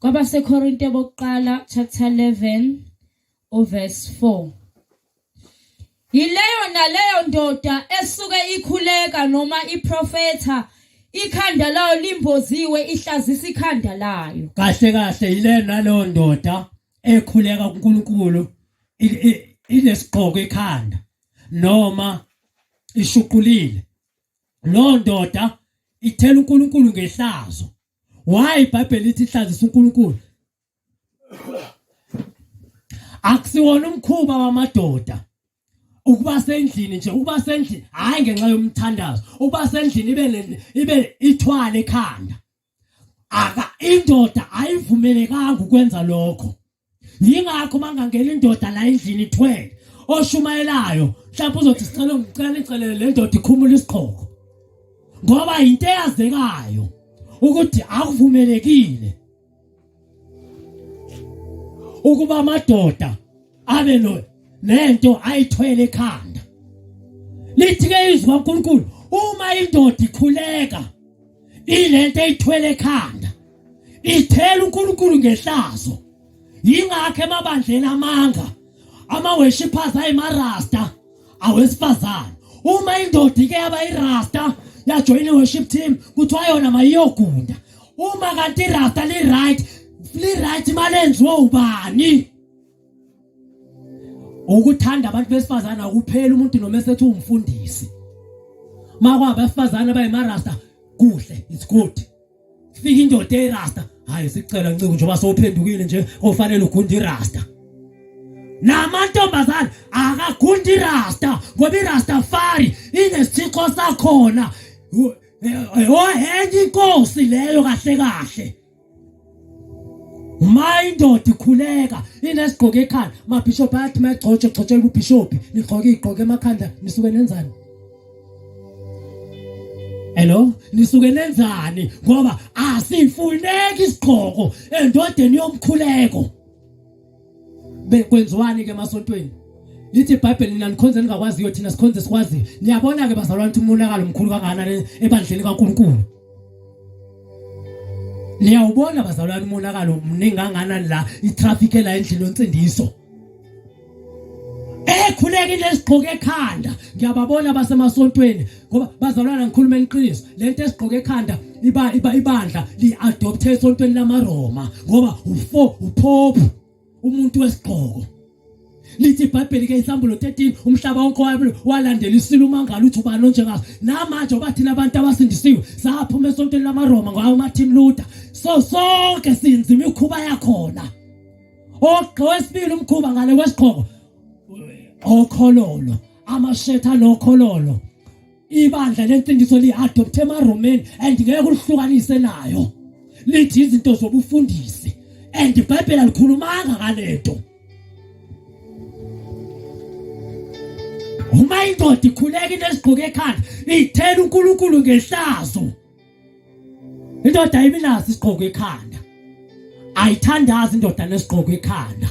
KwabaseKorinte bokuqala chapter 11 uverse 4. Yileyo naleyo ndoda esuke ikhuleka noma iprofetha ikhanda layo limboziwe ihlazisa ikhanda layo. Kahle kahle yileyo naleyo ndoda ekhuleka kuNkulunkulu inesigqoko ekhanda noma ishuqulile. Lo ndoda ithela uNkulunkulu ngehlazo. Why iBhayibheli lithi ihlazisa uNkulunkulu? Akusiwona umkhuba wamadoda ukuba sendlini nje, ukuba sendlini hayi ngenxa yomthandazo, ukuba sendlini ibe ibe ithwale ekhanda. Aka indoda ayivumelekanga ukwenza lokho. Yingakho mangangena indoda la endlini ithwele oshumayelayo mhlawumbe uzothi sicela ngicela nicelele le ndoda ikhumule isigqoko ngoba into eyazekayo ukuthi akuvumelekile ukuba amadoda abe no lento ayithwele ekhanda. Lithi ke izwi kaNkulunkulu uma indoda ikhuleka ilento eyithwele ekhanda ithela uNkulunkulu ngehlazo. Yingakho emabandleni amanga ama-worshippers ayimarasta awesifazane. Uma indoda ike yaba irasta yajoyina i-worship team kuthiwa yona mayiyogunda. Uma kanti irasta li-right, li-right malenziwe ubani? Ukuthanda abantu besifazane akupheli umuntu noma esethi uwumfundisi. Makwabafazane abayimarasta kuhle, it's good. Fika indoda eyirasta, hayi sicela nciko njengoba sowuphendukile nje ofanele ugunde irasta. Namantombazane akagundi irasta ngoba irastafari inesithixo sakhona. Ohenye inkosi leyo kahle kahle. Uma indoda ikhuleka inesigqoko ekhanda, mabhishobhi ayathi mayigcotshwe gcotshela ubhishobhi, nigqoke igqoke emakhanda nisuke nenzani? Hello, nisuke nenzani? Ngoba asifuneki isigqoko endodeni yomkhuleko. Bekwenziwani ke emasontweni? Lithi iBhayibheli nina nikhonze ningakwaziyo, thina sikhonze sikwaziyo. Niyabona ke bazalwane ukuthi umonakalo mkhulu kangakanani ebandleni kaNkulunkulu. Niyawubona bazalwane umonakalo mningi kangakanani la itraffic ela endlini yonsindiso. Ekhuleka inesigqoko ekhanda ngiyababona basemasontweni ngoba bazalwana ngikhuluma iqiniso lento esigqoke ekhanda iba iba ibandla li-adopte esontweni lamaRoma ngoba ufo upope umuntu wesigqoko. Lithi iBhayibheli ke isambulo 13 umhlaba wonke walandela isilo umangala uthi ubani onjengaso. Namanje oba thina abantu abasindisiwe saphuma esontweni lamaRoma ngawo uMartin Luther. So sonke sinza imikhuba yakhona. Owesibili umkhuba ngale kwesigqoko okhololo amashethi anokhololo ibandla lensindiso li-adopthe emaRomeni and ngeke ulihlukanise nayo lithi izinto zobufundisi and iBhayibheli alikhulumanga ngalento. Uma indoda ikhuleka inesigqoko ekhanda ithela uNkulunkulu ngehlazo. Indoda ayibinaso isigqoko ekhanda. Ayithandazi indoda nesigqoko ekhanda.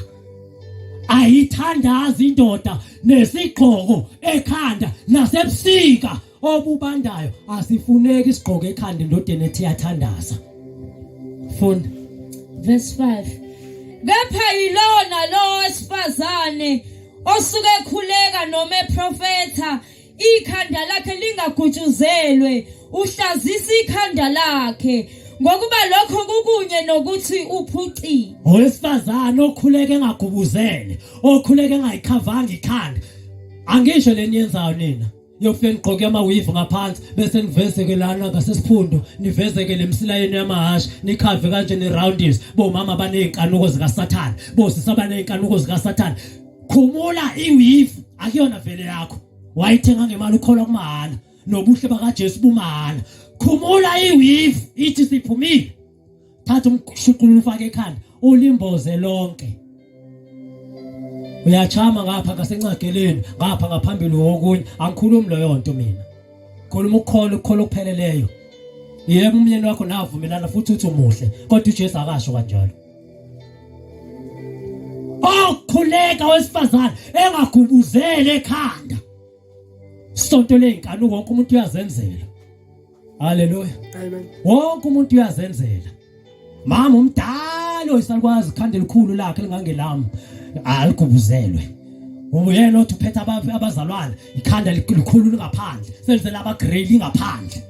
Ayithandazi indoda nesigqoko ekhanda nasebusika obubandayo asifuneki isigqoko ekhanda endodeni ethi iyathandaza. Funda. Verse 5. Kepha yilona lowo wesifazane osuke ekhuleka noma eprofetha ikhanda lakhe lingagutshuzelwe, uhlazisa ikhanda lakhe, ngokuba lokho kukunye nokuthi uphucile. Owesifazane okhuleka engagubuzele, okhuleka engayikhavanga ikhanda. Angisho le niyenzayo nina. Yofike nigqoke ama-weave ngaphansi bese nivezeke lana ngasesiphundo nivezeke le misila yenu yamahhashi nikhave kanje ni-roundis. Bomama baney'nkanuko zikaSathane, bosisi abaney'nkanuko zikaSathane. Khumula i-weave akuyona vele yakho. Wayithenga ngemali ukholwa kumahhala nobuhle bakaJesu bumahhala. Khumula i-weave ithi siphumile. Thatha umshuqulo ufake ekhanda ulimboze lonke. Uyachama ngapha ngasencageleni ngapha ngaphambili wokunye angikhulumi leyo nto mina. Khuluma ukukholwa ukukholwa okupheleleyo. Yebo umyeni wakho navumelana futhi uthi umuhle kodwa uJesu akasho kanjalo. Okhuleka wesifazane engagubuzele ekhanda. Sonto ley'nkanuko wonke umuntu uyazenzela. Haleluya. Amen. Wonke umuntu uyazenzela. Mama umdala oyisalukwazi ikhanda elikhulu lakhe lingangelami aligubuzelwe. Uyena othi uphethe abazalwane ikhanda likhulu lingaphandle selize laba grey lingaphandle.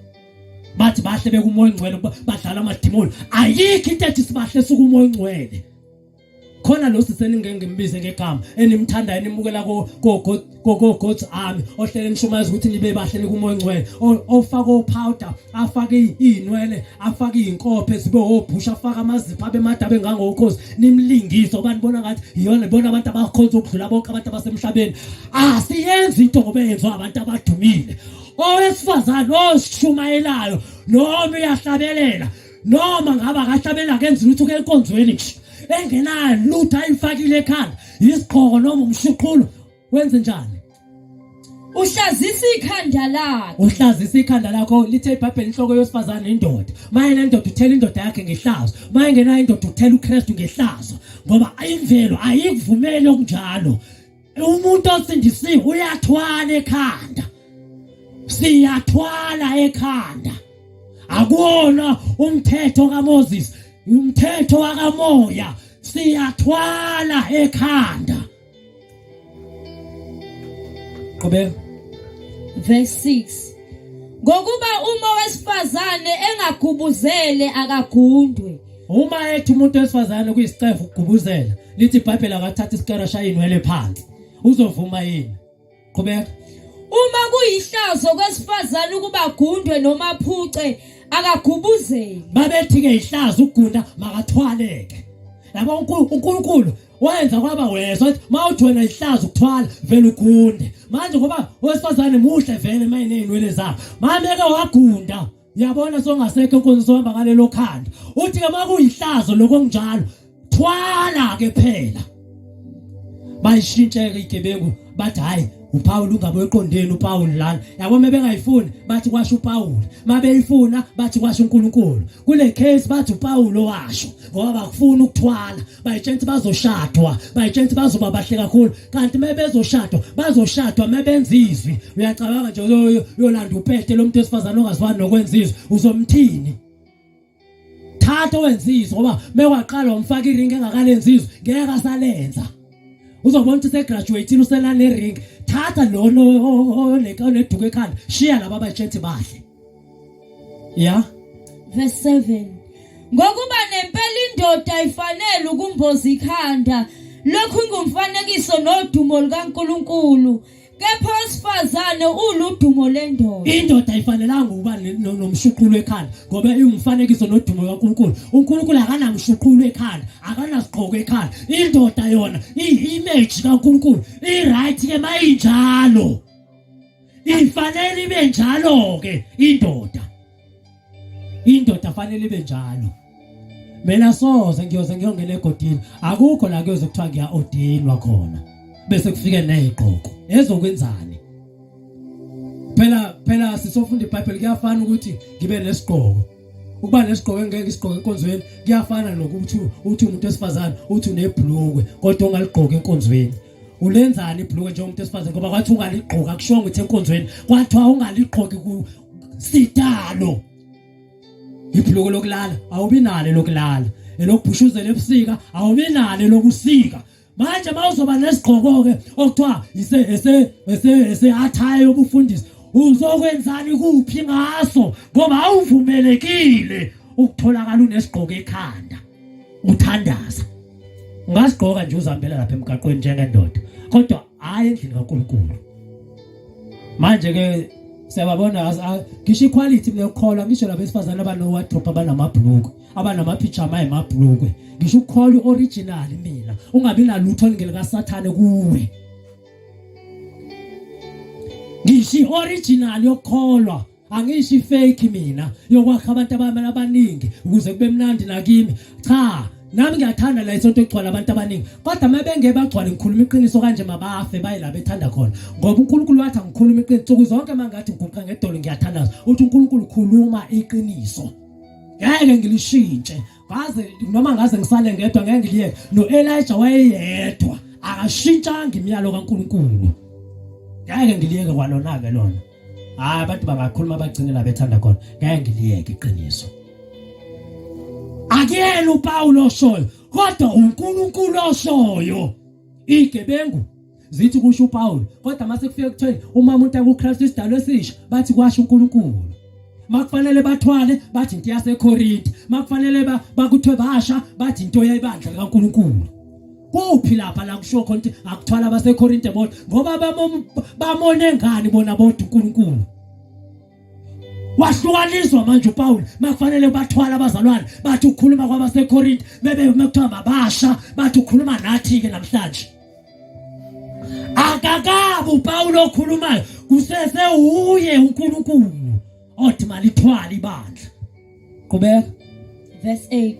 Bathi bahle bekumoya ongcwele badlala amadimoni. Ayikho into ethi sibahle sukumoya ongcwele. Khona lo sisi eningeke ngimbize ngegama enimthandayo enimukela ko ko ko ko God's army ohlele nishumayeza ukuthi nibe bahle nikumoya ongcwele ofaka opowder afake izinwele afake izinkophe zibe obhusha afake amazipho abe made abe ngangokhozi nimlingise ngoba nibona ngathi iyona bona abantu abakhonza ukudlula bonke abantu abasemhlabeni. Asiyenzi into ngoba yenziwa abantu abadumile. Owesifazane oshumayelayo noma uyahlabelela noma ngabe akahlabela akenzi lutho ke enkonzweni nje engenayo lutho ayifakile ekhanda isigqoko noma umshuqulo wenze njani? Uhlazisa ikhanda lakhe. Uhlazisa ikhanda lakho. Lithe iBhayibheli inhloko yosifazane indoda. Maye nendoda uthela indoda yakhe ngehlazo. Maye ngenayo indoda uthela uKristu ngehlazo. Ngoba imvelo ayikuvumeli okunjalo. Umuntu osindisiwe uyathwala ekhanda. Siyathwala ekhanda. Akuwona umthetho kaMoses, umthetho wakamoya. Siyathwala ekhanda. Qhubeka. Verse 6. Ngokuba uma wesifazane engagubuzele akagundwe. Uma ethi umuntu wesifazane kuyisicefe ukugubuzela, lithi iBhayibheli akathatha isikera shaya inwele phansi. Uzovuma yini? Qhubeka. Uma kuyihlazo kwesifazane ukuba gundwe noma aphuce akagubuzeli. Babethi ke ihlazo ukugunda makathwaleke. Yabo uNkulunkulu wayenza kwaba wezwa wathi mawuthi wena ihlazo ukuthwala vele ugunde. Manje ngoba owesifazane muhle vele mayineyinwele zakhe. Mameke wagunda. Yabona songasekho inkonzo sohamba ngalelo khanda. Uthi ke makuyihlazo lokho kunjalo thwala ke phela. Bayishintsheke igebengu bathi hayi uPaul ungabe eqondeni uPaul lana. Yabo mebengayifuni bathi kwasho uPaul. Mabeyifuna bathi kwasho uNkulunkulu. Kule case bathi uPaul owasho ngoba bakufuna ukuthwala. Bayitshela ukuthi bazoshadwa, bayitshela ukuthi bazoba bahle kakhulu. Kanti mebezoshadwa, bazoshadwa mebenza izwi. Uyacabanga nje uyolanda upete lo muntu wesifazane ongazwani nokwenza izwi, uzomthini? Thatha owenza izwi ngoba mekwaqala wamfaka iringi engakalenzi izwi, ngeke asalenza. Uzobona ukuthi segraduate uselale ring. Thatha lona oneduku ekhanda, shiya laba abayitshela ukuthi bahle. Yeah. Verse 7. Ngokuba nempela indoda ifanele ukumboza ikhanda, lokhu ingumfanekiso nodumo lukaNkulunkulu. Kepha owesifazane uludumo lendoda. Indoda ayifanelanga ukuba nomshuqulo ekhanda ngoba iwumfanekiso nodumo kaNkulunkulu. UNkulunkulu akanamshuqulo ekhanda, akanasigqoko ekhanda. Indoda yona iyi-image kaNkulunkulu. I-right ke mayinjalo. Ifanele ibe njalo ke indoda. Indoda fanele ibe njalo. Mina soze ngiyoze ngiyongena egodini. Akukho la kuyoze kuthiwa ngiya-ordinwa khona. Bese kufike nezigqoko. Ezokwenzani? Phela phela sisofunda iBhayibheli kuyafana ukuthi ngibe nesigqoko. Ukuba nesigqoko engeke ngisigqoke enkonzweni kuyafana nokuthi uthi umuntu wesifazane uthi unebhlukwe kodwa ungaligqoki enkonzweni. Ulenzani ibhlukwe njengomuntu wesifazane ngoba kwathi ungaligqoka akushongo ukuthi enkonzweni kwathiwa ungaligqoki ku sidalo. Ibhluko lokulala awubi nalo lokulala. Elokubhushuzela ebusika awubi nalo lokusika. Manje mawuzoba nesigqoko ke okuthiwa ise ese ese ese attire yobufundisi uzokwenzani kuphi ngaso ngoba awuvumelekile ukutholakala unesigqoko ekhanda uthandaza. Ungasigqoka nje uzihambela lapha emgaqweni njengendoda kodwa hayi endlini kaNkulunkulu. Manje ke siyababona ngisho iquality mina yokukholwa ngisho labesifazane abano-wardrobe abanamabhulukwe abanamaphijama ayimabhulukwe ngisho ukukholwa i-original mina ungabi nalutho olungelikasathane kuwe ngisho i-original yokukholwa angisho ifake mina yokwakha abantu abamele abaningi ukuze kube mnandi nakimi cha nami ngiyathanda la isonto egcwala abantu abaningi kodwa uma bengeke bagcwale ngikhuluma iqiniso kanje mabafe baye la bethanda khona ngoba uNkulunkulu wathi angikhuluma iqiniso nsuku zonke uma ngathi ngiguqa ngedolo ngiyathandaza uthi uNkulunkulu khuluma iqiniso ngeke ngilishintshe ngaze noma ngaze ngisale ngedwa ngeke ngiliyeke no-Elijah wayeyedwa akashintshanga imiyalo kaNkulunkulu ngeke ngiliyeke kwalona-ke lona Hayi abantu bangakhuluma bagcine la bethanda khona. Ngeke ngiliyeke iqiniso. Akikho Akuyena uPawulu oshoyo, kodwa uNkulunkulu oshoyo. Igebengu zithi kusho uPawulu, kodwa mase kufika kuthweni uma umuntu akuKristu isidalwa esisha, bathi kwasho uNkulunkulu. Makufanele bathwale bathi into yaseKorinte, makufanele bakuthwe basha bathi into yebandla likaNkulunkulu. Kuphi lapha la kusho khona ukuthi akuthwala abaseKorinte bodwa ngoba bamone ngani bona bodwa uNkulunkulu. Wahlukaniswa manje uPaul makufanele bathwala abazalwane bathi ukhuluma kwabaseKorinte bebe mekuthiwa mabasha bathi ukhuluma nathi ke namhlanje. Akakabi uPaul okhulumayo kusese uye uNkulunkulu othi malithwale ibandla. Qhubeka. Verse 8.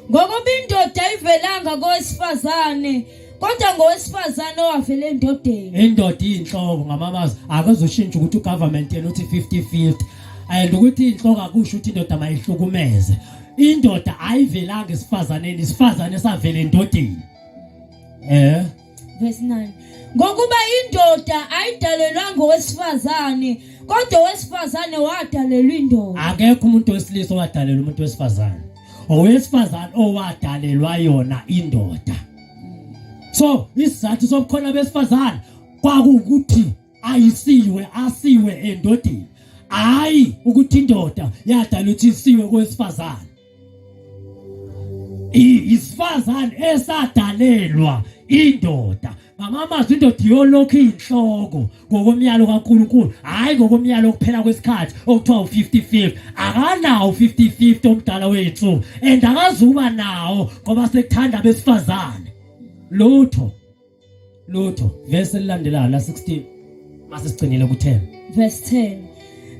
Ngokuba indoda ayivelanga kowesifazane kodwa ngowesifazane owavela endodeni. Indoda iyinhloko ngamamazi akezoshintsha ukuthi ugovernment yena uthi 50-50 and ukuthi inhloko akusho ukuthi indoda mayihlukumeze. Indoda ayivelanga esifazaneni, isifazane savela endodeni. Eh. Verse 9. Ngokuba indoda ayidalelwanga owesifazane, kodwa owesifazane wadalelwa indoda. Akekho umuntu wesilisa owadalelwa umuntu wesifazane. Owesifazane owadalelwa yona indoda. So isizathu sobukhona besifazane kwakuwukuthi ayisiwe asiwe endodeni. Hayi ukuthi indoda yadala ukuthi isiwe kowesifazane. Isifazane esadalelwa indoda ngamamazwi indoda iyolokhu iyinhloko ngokomyalo kaNkulunkulu hayi ngokomyalo okuphela kwesikhathi okuthiwa u-50-50 akanawo u-50-50 omdala wey'nsuku and akazuba nawo ngoba sekuthanda abesifazane lutho lutho verse elilandelayo la 16 mase sigcinile ku-10 Verse 10.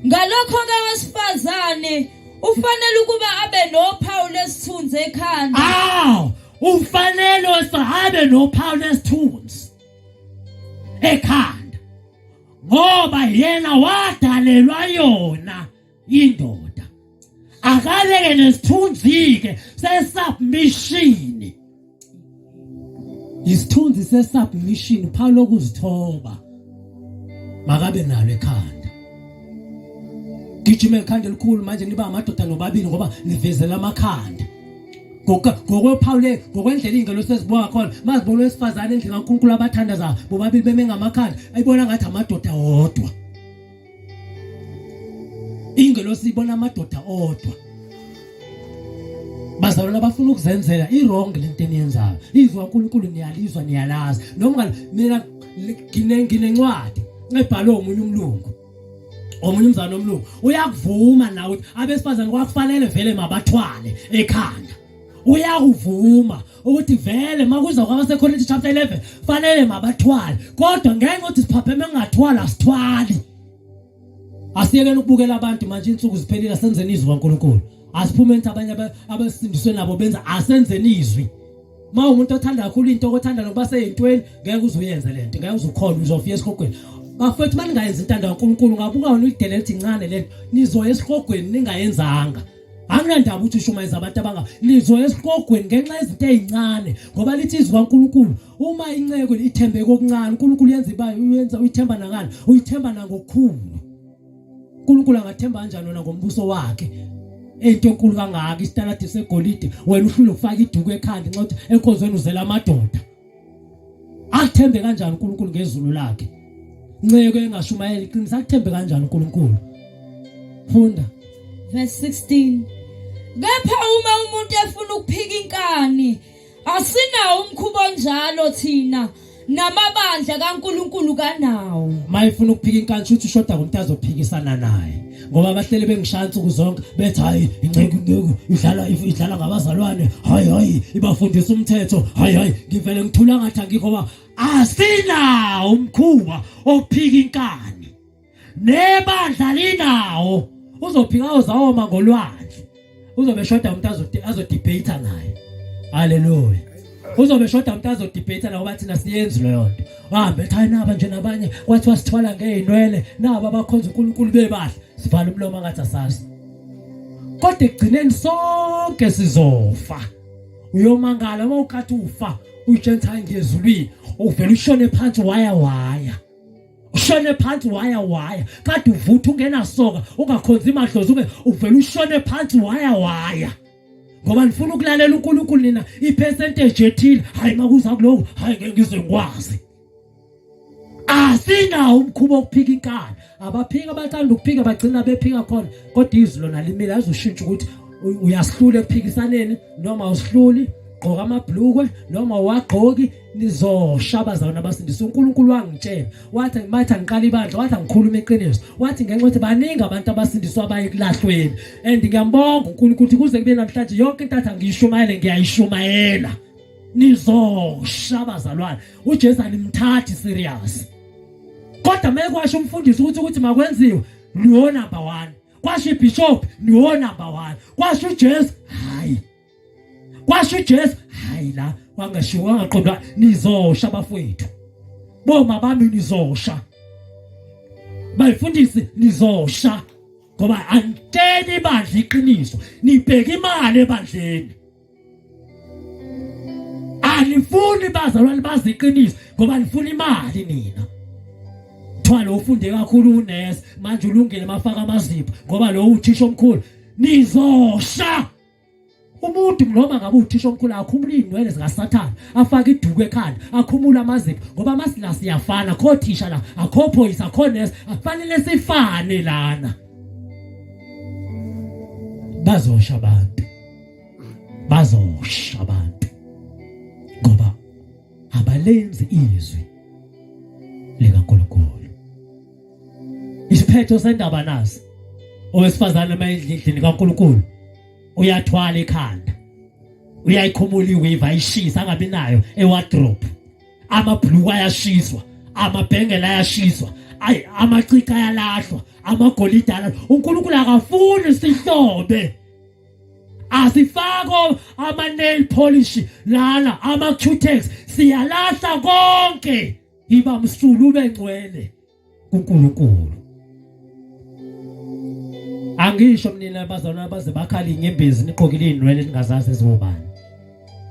Ngalokho ke wesifazane ufanele ukuba abe nophawu lwesithunzi ekhanda. Aw, ufanele abe nophawu lwesithunzi ekhanda ngoba yena wadalelwa yona indoda akaleke nesithunzi-ke sesubmission isithunzi sesubmission uphawu lokuzithoba makabe nalo ekhanda gijima ekhanda elikhulu manje niba amadoda nobabili ngoba nivezela amakhanda ngokwephawu le ngokwendlela iy'ngelosi ezibuka khona mazibona owesifazane endlini kaNkulunkulu abathandazayo bobabili beme ngamakhanda ayibona ngathi amadoda wodwa Ingelosi ibona amadoda odwa. Bazalwane abafuna ukuzenzela i-wrong lento eniyenzayo. Izwi kaNkulunkulu niyalizwa niyalazi. Noma mina nginencwadi ebhalwe omunye umlungu. Omunye umzali omlungu uyakuvuma nawe ukuthi abesifazane kwakufanele vele mabathwale ekhanda. Uyakuvuma ukuthi vele makuza kwabaseKorinte chapter 11 fanele mabathwale kodwa ngenxa ukuthi siphapheme kungathwala asithwali asiyekele ukubukela abantu manje insuku ziphelile asenzeni izwi kaNkuluNkulu asiphume enthi abanye abasindiswe nabo benza asenzeni izwi uma umuntu othanda kakhulu into othanda nokuba seyintweni ngeke uze uyenze lento ngeke uze ukhona uzofika esihogweni bafethu maningayenzi intando kaNkuluNkulu ngabuka wena uyidelele ukuthi incane lento nizoya esihogweni ningayenzanga Anginandaba ukuthi ushumayeza abantu abanga lizwa esiqogweni ngenxa yezinto ezincane ngoba lithi izwi kaNkuluNkulu uma inceko ithembeke okuncane uNkulunkulu yenza iba uyenza uyithemba nakani uyithemba nangokukhulu uNkulunkulu angathemba kanjani wena ngombuso wakhe into enkulu kangaka isitaladi segolide wena uhlule ukufaka iduku ekhanda nxa uthi enkonzweni uzela amadoda Akuthembe kanjani uNkulunkulu ngezulu lakhe? Nceko engashumayela iqiniso akuthembe kanjani uNkulunkulu? Funda. Verse 16. Kepha uma umuntu efuna ukuphika inkani, asinawo umkhuba onjalo thina namabandla kaNkulunkulu kanawo. Mayifuna ukuphika inkani shuthi ushoda ngomuntu azophikisana naye. Ngoba bahlele bengishaya insuku zonke bethi hayi inceku inceku idlala idlala ngabazalwane hayi hayi ibafundisa umthetho hayi hayi ngivele ngithula ngathi angikho ba asinawo umkhuba ophika inkani nebandla linawo uzophika uzawoma ngolwandle uzobe shoda umuntu azodebate naye haleluya uzobe shoda umuntu azodebate naye ngoba thina siyenzi leyo nto wahambe ethi hayi naba nje nabanye kwathiwa sithwala ngey'nwele naba abakhonza uNkulunkulu bebahle sivala umlomo angathi asazi kodwa ekugcineni sonke sizofa uyomangala uma ukathi ufa uyitshela hayi ngiyezulwini uvele ushone phansi waya waya ushone phansi waya waya kade uvutha ungenasoka ungakhonzi imadlozi unge uvele ushone phansi waya waya Ngoba nifuna ukulalela uNkulunkulu nina ipercentage ethile. Hayi makuza kuloko, hayi ngeke ngize ngikwazi. Asinawo umkhuba wokuphika inkani. Abaphika abathanda ukuphika bagcina bephika khona. Kodwa izwi lona limile azoshintsha ukuthi uyasihlula ekuphikisaneni noma awusihluli. Gqoka amabhlukwe noma wagqoki nizosha abazalwane abasindisa. uNkulunkulu wangitshela wathi mathi angiqala ibandla wathi angikhuluma iqiniso wathi ngenxa ukuthi baningi abantu abasindiswa abaye kulahlweni and ngiyambonga uNkulunkulu ukuthi kuze kube namhlanje yonke into athi angiyishumayele ngiyayishumayela. Nizosha abazalwane, uJesu animthathi serious. Kodwa mekwasho umfundisi ukuthi ukuthi makwenziwe niwo number 1, kwasho ibishop niwo number 1, kwasho uJesu hayi, kwasho uJesu hayi, la wangashiwo wangaqondwa. Nizosha bafowethu, boma bami nizosha, bayifundisi nizosha, ngoba anitsheli ibandla iqiniso, nibheka imali ebandleni. Anifuni bazalwane bazi iqiniso ngoba nifuna imali nina. Kuthiwa lo ufunde kakhulu unesi manje ulungile mafaka amazipho ngoba lo uthisha omkhulu. Nizosha umuntu noma ngabe uthisha omkhulu akhumula izinwele zikaSathane afake iduku ekhanda akhumula amazipho ngoba masila siyafana kho thisha la akho phoyisa akho nesi afanele sifane lana. Bazosha abantu, bazosha abantu ngoba abalenzi izwi likaNkulunkulu. Isiphetho sendaba nasi, owesifazane uma endlini kaNkulunkulu uyathwala ikhanda, uyayikhumula iweave ayishisa angabi nayo ewardrobe, amabhluku ayashiswa, amabhengela ayashiswa, ayi amacici ayalahlwa, amagolide alahlwa. uNkulunkulu akafuni sihlobe, asifako ama nail polish lana, ama cutex siyalahla konke. Iba msulu ube ngcwele kuNkulunkulu. Angisho mina abazalwane abaze bakhala inyembezi niqokile izinwele ningazazi ezobani.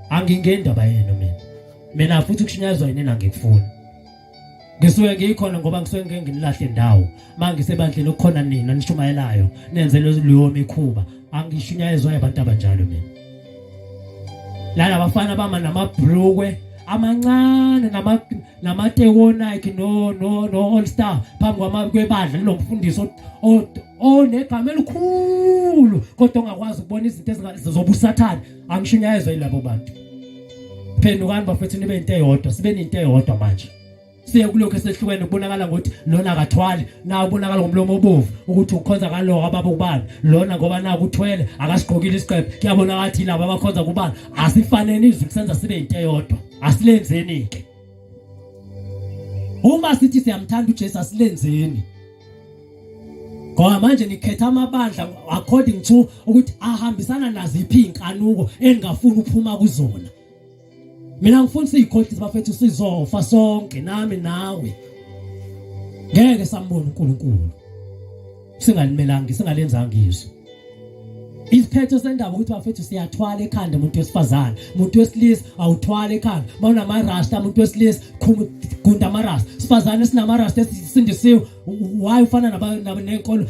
Angingeni indaba yenu mina. Mina futhi ukushunyayezwa yinina angikufuni. Ngisuke ngikhona ngoba ngisuke ngeke nginilahle ndawo. Mangisebandleni okukhona nina nishumayelayo nenze leyo mikhuba. Angishunyayezwa abantu abanjalo mina. Lala bafana bama namabhlukwe amancane namateko Nike no no no All Star phambi kwama kwebandla linomfundisi onegama elikhulu kodwa ongakwazi ukubona izinto zobusathane. Angishunyayezwa yilabo bantu. Phendukani bafethu nibe into eyodwa, sibe nento eyodwa manje. Siye kulokho esehlukene kubonakala ngokuthi lona akathwali, na ubonakala ngomlomo obovu ukuthi ukhonza kalowo ababa ubani, lona ngoba naku uthwele akasigqokile isiqephu, kuyabonakala ukuthi laba abakhonza kubani. Asifaneni izwi kusenza sibe into eyodwa, asilenzeni ke. Uma sithi siyamthanda uJesu asilenzeni. Ngoba manje nikhetha amabandla according to ukuthi ahambisana naziphi inkanuko engafuni ukuphuma kuzona. Mina ngifuna siyikhohlise bafethu, sizofa sonke nami nawe. Ngeke sambona uNkulunkulu. Singalimelanga, singalenzanga izwi. Isiphetho sendaba ukuthi bafethu siyathwala ekhanda umuntu wesifazane, umuntu wesilisa awuthwala ekhanda. Mawunamarasta umuntu wesilisa gunda amarasta. Sifazane sinamarasta esisindisiwe, why ufana nenkolo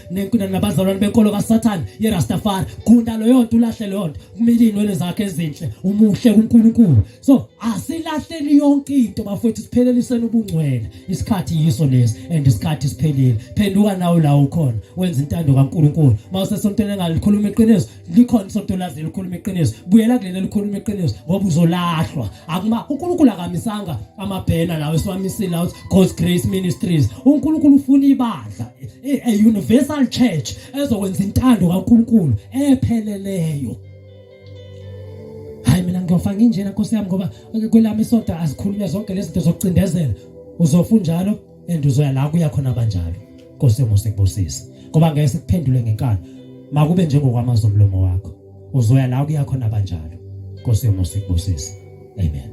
nabazalwane benkolo kaSathane yeRastafari? Gunda leyo nto, ulahle leyo nto, kumele iy'nwele zakhe ezinhle, umuhle kuNkulunkulu. So asilahleni yonke into bafowethu, sipheleliseni ubungcwele. Isikhathi yiso lesi and isikhathi siphelile. Phenduka nawe la ukhona, wenza intando kaNkulunkulu. Mawusesontweni engalikhuluma iqiniso, likhona isonto lazi likhuluma iqiniso, buyela kuleli likhuluma iqiniso ngoba uzolahlwa. Akuma uNkulunkulu akamisanga amabhena lawo esiwamisile lawo God's Grace Ministries. uNkulunkulu ufuna ibandla, a universal church ezokwenza intando kaNkulunkulu epheleleyo. Hayi mina ngiyofa nginjena Nkosi yami ngoba kwelami isonto azikhulunywa zonke lezi zinto zokucindezela. Uzofa unjalo and uzoya la kuya khona abanjalo. Nkosi yomusa ikubusise. Ngoba ngeke sikuphendule ngenkani. Makube njengokwamazwi omlomo wakho. Uzoya la kuya khona abanjalo. Nkosi yomusa ikubusise. Amen.